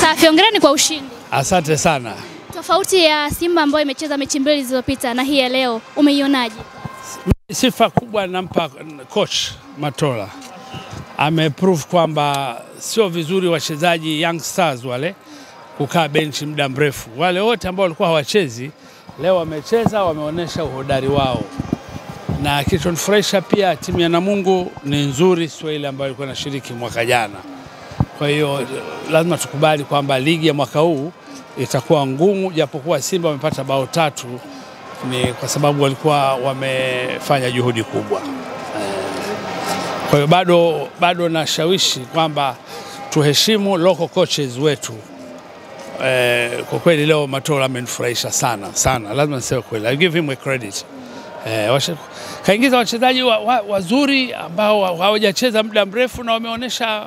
Safi, hongereni kwa ushindi. Asante sana. Tofauti ya Simba ambayo imecheza mechi mbili zilizopita na hii ya leo, umeionaje? Sifa kubwa nampa coach Matola. Ameprove kwamba sio vizuri wachezaji young stars wale kukaa benchi muda mrefu. Wale wote ambao walikuwa hawachezi leo wamecheza, wameonyesha uhodari wao. Na kilichonifurahisha pia timu ya Namungo ni nzuri, sio ile ambayo ilikuwa inashiriki mwaka jana. Kwa hiyo lazima tukubali kwamba ligi ya mwaka huu itakuwa ngumu, japokuwa Simba wamepata bao 3 ni kwa sababu walikuwa wamefanya juhudi kubwa. Kwa hiyo bado nashawishi kwamba tuheshimu local coaches wetu. Kwa kweli leo Matola amenifurahisha sana sana, lazima niseme kweli, I give him a credit. Kaingiza wachezaji wazuri ambao hawajacheza muda mrefu na wameonyesha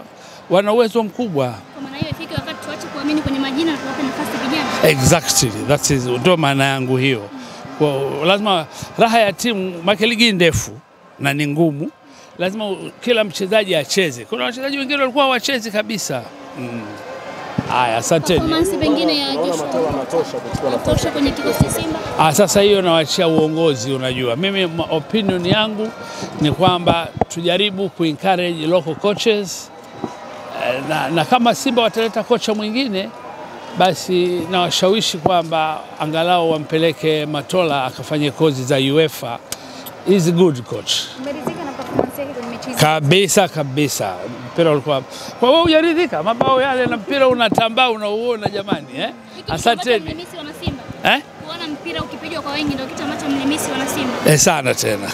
wana uwezo mkubwa. Kwa maana hiyo ifike wakati tuache kuamini kwenye majina na tuwape nafasi vijana. Exactly, that is ndio maana yangu hiyo. Kwa lazima raha ya timu, maana ligi ndefu na ni ngumu, lazima kila mchezaji acheze. Kuna wachezaji wengine walikuwa hawachezi kabisa. Haya, asanteni. Performance pengine ya Joshua anatosha kwenye kikosi cha Simba? Sasa hiyo nawaachia uongozi unajua. Mimi opinion yangu ni kwamba tujaribu ku encourage local coaches, na kama Simba wataleta kocha mwingine basi nawashawishi kwamba angalau wampeleke Matola akafanye kozi za UEFA. He's a good coach. Umeridhika na performance yake kwenye mechi hizi? Kabisa kabisa. Mpira ulikuwa kwa wewe hujaridhika? Mabao yale na mpira unatambaa unauona jamani, eh? Asanteni. Mlimisi wana Simba. Kuona mpira ukipigwa kwa wengi ndio kitu ambacho mlimisi wana Simba. Sana tena.